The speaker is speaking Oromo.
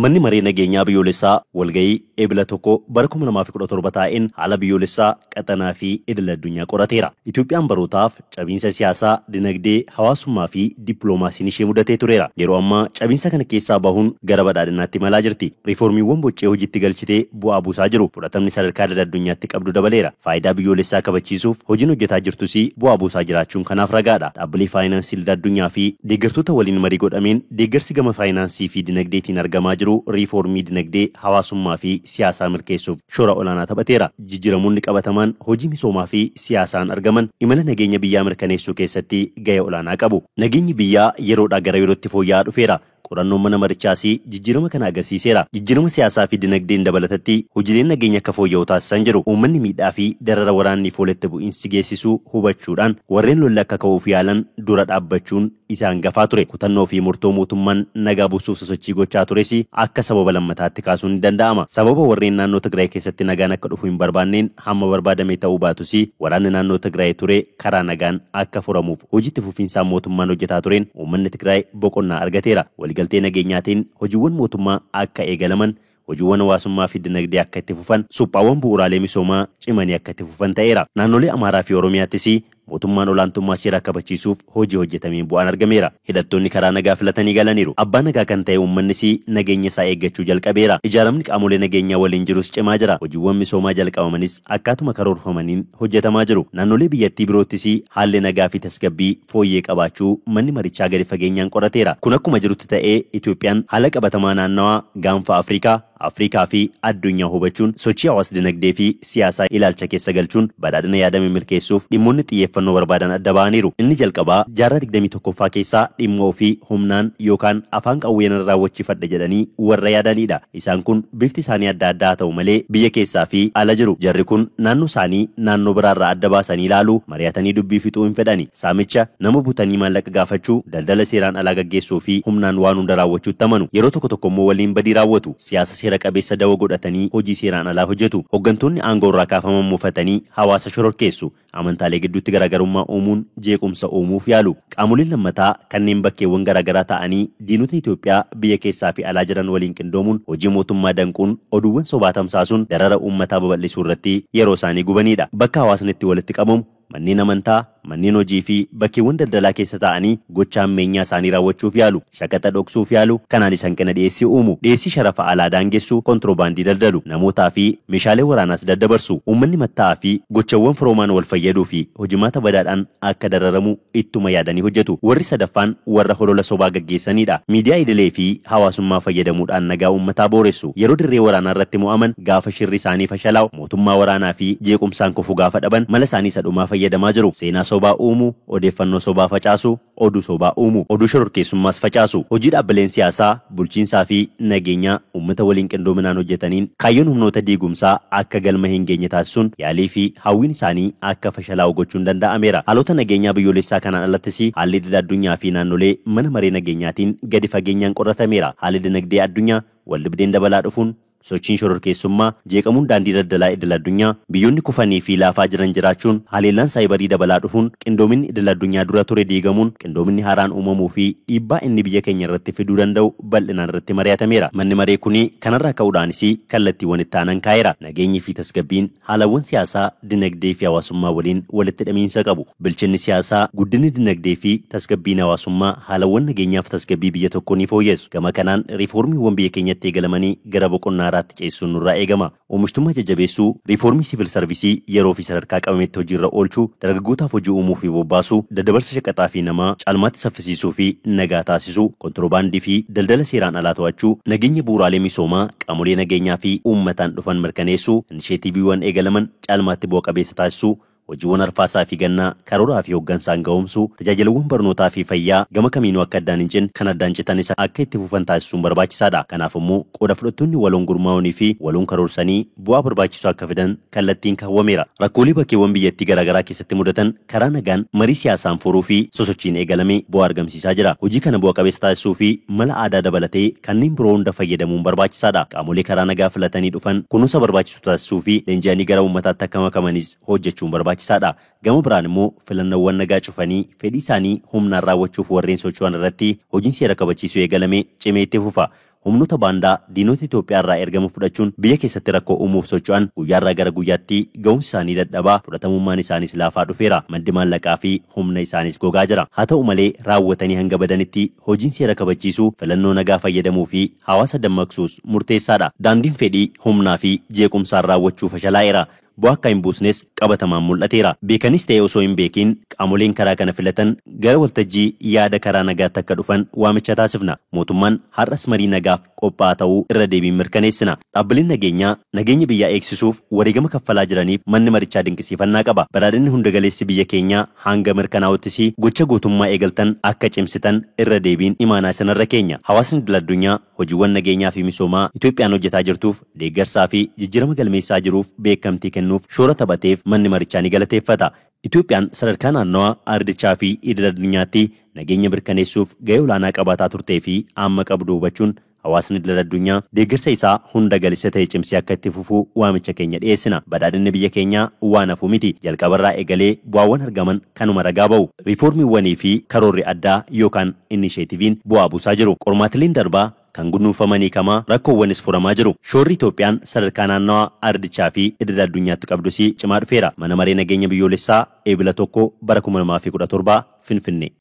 Manni maree nageenyaa biyyoolessaa walgahii Ebila 1 bara 2017 taa'een haala biyyoolessaa, qaxanaa fi idil addunyaa qorateera. Itoophiyaan barootaaf cabiinsa siyaasaa, dinagdee, hawaasummaa fi dippiloomaasiin ishee mudatee tureera. Yeroo ammaa cabiinsa kana keessaa bahuun gara badhaadhinaatti imalaa jirti. Riiformiiwwan boccee hojiitti galchitee bu'aa buusaa jiru. Fudhatamni sadarkaa idil addunyaatti qabdu dabaleera. Faayidaa biyyoolessaa kabachiisuuf hojiin hojjetaa jirtus bu'aa buusaa jiraachuun kanaaf ragaadha. Dhaabbilee faayinaansii idil addunyaa fi deeggartoota waliin marii godhameen deeggarsi gama faayinaansii fi dinagdeetiin argamaa jiru riiformii dinagdee, hawaasummaa fi siyaasaa milkeessuuf shoora olaanaa taphateera. Jijjiiramoonni qabatamaan hojii misoomaa fi siyaasaan argaman imala nageenya biyyaa mirkaneessuu keessatti gahee olaanaa qabu. Nageenyi biyyaa yeroodhaa gara yerootti fooyya'aa dhufeera. Qorannoon mana marichaas jijjiirama kana agarsiiseera. Jijjiirama siyaasaa fi dinagdeen dabalatatti hojiileen nageenya akka fooyya'u taasisan jiru. Uummanni miidhaa fi darara waraanni walitti bu'iinsi geessisuu hubachuudhaan warreen lolli akka ka'uuf yaalan dura dhaabbachuun isaan gafaa ture. Kutannoo fi murtoo mootummaan nagaa buusuuf sosochii gochaa tures akka sababa lammataatti kaasuun ni danda'ama. Sababa warreen naannoo Tigraay keessatti nagaan akka dhufu hin barbaanneen hamma barbaadame ta'uu baatus waraanni naannoo Tigraay ture karaa nagaan akka furamuuf hojiitti fufiinsaan mootummaan hojjetaa tureen uummanni Tigraay boqonnaa argateera. Waliigaltee nageenyaatiin hojiiwwan mootummaa akka eegalaman, hojiiwwan hawaasummaa fi dinagdee akka itti fufan, suphaawwan bu'uuraalee misoomaa cimanii akka itti fufan ta'eera. Naannolee Amaaraa fi Oromiyaattis mootummaan olaantummaa seeraa kabachiisuuf hojii hojjetameen bu'aan argameera. Hidhattoonni karaa nagaa filatanii galaniiru. Abbaa nagaa kan ta'e uummannis nageenya isaa eeggachuu jalqabeera. Ijaaramni qaamolee nageenyaa waliin jirus cimaa jira. Hojiiwwan misoomaa jalqabamanis akkaatuma karoorfamaniin hojjetamaa jiru. Naannolee biyyattii biroottis haalli nagaa fi tasgabbii fooyyee qabaachuu manni marichaa gadi fageenyaan qorateera. Kun akkuma jirutti ta'ee Itoophiyaan haala qabatamaa naannawaa gaanfa Afrikaa, Afrikaa fi addunyaa hubachuun sochii hawaas dinagdee fi siyaasaa ilaalcha keessa galchuun badhaadhina yaadame milkeessuuf dhimmoonni xiyyeeffannoo barbaadan adda ba'aniiru. Inni jalqabaa jaarraa 21ffaa keessaa dhimma ofii humnaan yookaan afaan qawween raawwachiifadha jedhanii warra yaadanidha. Isaan kun bifti isaanii adda addaa ta'u malee biyya keessaa fi ala jiru. Jarri kun naannoo isaanii naannoo biraarraa adda baasanii ilaaluu, mari'atanii dubbii fixuu hin fedhani. Saamicha, nama butanii maallaqa gaafachuu, daldala seeraan alaa gaggeessuu fi humnaan waan hunda raawwachuutti amanu. Yeroo tokko tokko immoo waliin badii raawwatu. Siyaasa seera qabeessa dawoo godhatanii hojii seeraan alaa hojjetu. Hooggantoonni aangoo irraa kaafaman mufatanii hawaasa shororkeessu. Amantaalee gidduutti garaagarummaa uumuun jeequmsa uumuuf yaalu. Qaamoleen lammataa kanneen bakkeewwan garaagaraa ta'anii diinota Itoophiyaa biyya keessaa fi alaa jiran waliin qindoomuun hojii mootummaa danquun oduuwwan sobaa tamsaasuun darara uummataa babal'isuu irratti yeroo isaanii gubanidha. Bakka hawaasni itti walitti qabamu manneen amantaa, manneen hojii fi bakkeewwan daldalaa keessa ta'anii gocha ammeenyaa isaanii raawwachuuf yaalu, shaqaxa dhoksuuf yaalu, kanaanis hanqina dhiyeessii uumu, dhiyeessii sharafa alaa daangessu, kontiroobaandii daldalu, namootaa fi meeshaalee waraanaas daddabarsu. Uummanni matta'aa fi gochawwan firoomaan wal fayyaduu fi hojimaata badaadhaan akka dararamu ittuma yaadanii hojjetu. Warri sadaffaan warra holola sobaa gaggeessanidha. Miidiyaa idilee fi hawaasummaa fayyadamuudhaan nagaa uummataa booressu. Yeroo dirree waraanaa irratti mo'aman gaafa shirri isaanii fashalaa'u, mootummaa waraanaa fi jeequmsaan kufu gaafa dhaban mala isaanii isa dhumaa fayyadamaa jiru. Seenaa sobaa uumuu, odeeffannoo sobaa facaasu, oduu sobaa uumuu, oduu shororkeessummaas facaasu. Hojii dhaabbileen siyaasaa, bulchiinsaa fi nageenyaa uummata waliin qindoominaan hojjetaniin kaayyoon humnoota diigumsaa akka galma hin geenye taasisuun yaalii fi hawwiin isaanii akka fashalaa'u gochuun danda'ameera. Haalota nageenyaa biyyoolessaa kanaan alattis haalli idil addunyaa fi naannolee mana maree nageenyaatiin gadi fageenyaan qoratameera. Haalli dinagdee addunyaa waldhibdeen dabalaa dhufuun sochiin shororkeessummaa, jeeqamuun daandii daldalaa idil addunyaa, biyyoonni kufanii fi laafaa jiran jiraachuun, haleellaan saayibarii dabalaa dhufuun, qindoominni idil addunyaa dura ture diigamuun, qindoominni haaraan uumamuu fi dhiibbaa inni biyya keenya irratti fiduu danda'u bal'inaan irratti mari'atameera. Manni maree kuni kanarraa ka'uudhaanis kallattiiwwan itti aanan kaa'eera. Nageenyi fi tasgabbiin haalawwan siyaasaa, dinagdee fi hawaasummaa waliin walitti hidhamiinsa qabu. Bilchinni siyaasaa, guddinni dinagdee fi tasgabbiin hawaasummaa haalawwan nageenyaaf tasgabbii biyya tokkoo ni fooyyessu. Gama kanaan riiformiiwwan biyya keenyatti eegalamanii gara boqonnaa haaraatti ceesisuun nurraa eegama. Oomishtummaa jajjabeessuu, riiformii siivil sarvisii yeroo fi sadarkaa qabametti hojiirra oolchuu, dargaggootaaf hojii uumuu fi bobbaasuu, daddabarsa shaqaxaa fi namaa caalmaatti saffisiisuu fi nagaa taasisuu, kontiroobaandii fi daldala seeraan alaa to'achuu, nageenya bu'uuraalee misoomaa qaamolee nageenyaa fi uummataan dhufan mirkaneessuu, inisheetiiviiwwan eegalaman caalmaatti bu'a qabeessa taasisuu, hojiiwwan arfaasaa fi gannaa karooraa fi hooggansaan ga'oomsuu, tajaajilawwan barnootaa fi fayyaa gama kamiinuu akka addaan hin cinne kan addaan citanis akka itti fufan taasisuun barbaachisaadha. Kanaaf immoo qooda fudhattoonni waloon gurmaa'anii fi waloon karoorsanii bu'aa barbaachisu akka fidan kallattiin kaawwameera. Rakkoolee bakkeewwan biyyattii garaagaraa keessatti mudatan karaa nagaan marii siyaasaan furuu fi sosochiin eegalame bu'aa argamsiisaa jira. Hojii kana bu'a qabeessa taasisuu fi mala aadaa dabalatee kanneen biroo hunda fayyadamuun barbaachisaadha. Qaamolee karaa nagaa filatanii dhufan kunuunsa barbaachisu taasisuu fi leenji'anii gara uummataatti akka makamanis hojjechuun barbaachisaadha. Gama biraan immoo filannoowwan nagaa cufanii fedhii isaanii humnaan raawwachuuf warreen socho'an irratti hojiin seera kabachiisuu eegalame cimee itti fufa. Humnoota baandaa diinota Itoophiyaa irraa ergama fudhachuun biyya keessatti rakkoo uumuuf socho'an guyyaarraa gara guyyaatti ga'umsi isaanii dadhabaa, fudhatamummaan isaaniis laafaa dhufeera. Maddi maallaqaa fi humna isaaniis gogaa jira. Haa ta'u malee, raawwatanii hanga badanitti hojiin seera kabachiisuu, filannoo nagaa fayyadamuu fi hawaasa dammaqsuus murteessaadha. Daandiin fedhii humnaa fi jeequmsaan raawwachuu fashalaa'eera. Bu'aa akka hin buusnes qabatamaan mul'ateera. Beekanis ta'e osoo hin beekiin qaamoleen karaa kana filatan gara waltajjii yaada karaa nagaatti akka dhufan waamicha taasifna. Mootummaan har'as marii nagaaf qophaa'aa ta'uu irra deebiin mirkaneessina. Dhaabbileen nageenyaa nageenya biyyaa eegsisuuf wareegama kaffalaa jiraniif manni marichaa dinqisiifannaa qaba. Badhaadhinni hunda galeessi biyya keenyaa hanga mirkanaa'uttis gocha gootummaa eegaltan akka cimsitan irra deebiin imaanaa isinirra keenya. Hawaasni idil addunyaa hojiiwwan nageenyaa fi misoomaa Itoophiyaan hojjetaa jirtuuf deeggarsaa fi jijjiirama galmeessaa jiruuf beekamtii kennuuf shoora taphateef manni marichaa ni galateeffata. Itoophiyaan sadarkaa naannawaa, ardichaa fi idil addunyaatti nageenya mirkaneessuuf gahee olaanaa qabaataa turtee fi amma qabdu hubachuun hawaasni idil addunyaa deeggarsa isaa hunda galeessa ta'e cimsee akka itti fufuu waamicha keenya dhiyeessina. Badhaadhinni biyya keenyaa waan hafu miti. Jalqabarraa eegalee bu'aawwan argaman kanuma ragaa ba'u. Riiformiiwwanii fi karoorri addaa yookaan inisheetiiviin bu'aa buusaa jiru. Qormaatileen darbaa kan gunuunfamanii kamaa, rakkoowwanis furamaa jiru. Shoorri Itoophiyaan sadarkaa naannawaa, ardichaa fi idil addunyaatti qabdus cimaa dhufeera. Mana Maree Nageenya Biyyoolessaa, Eebila 1 bara 2017, Finfinnee.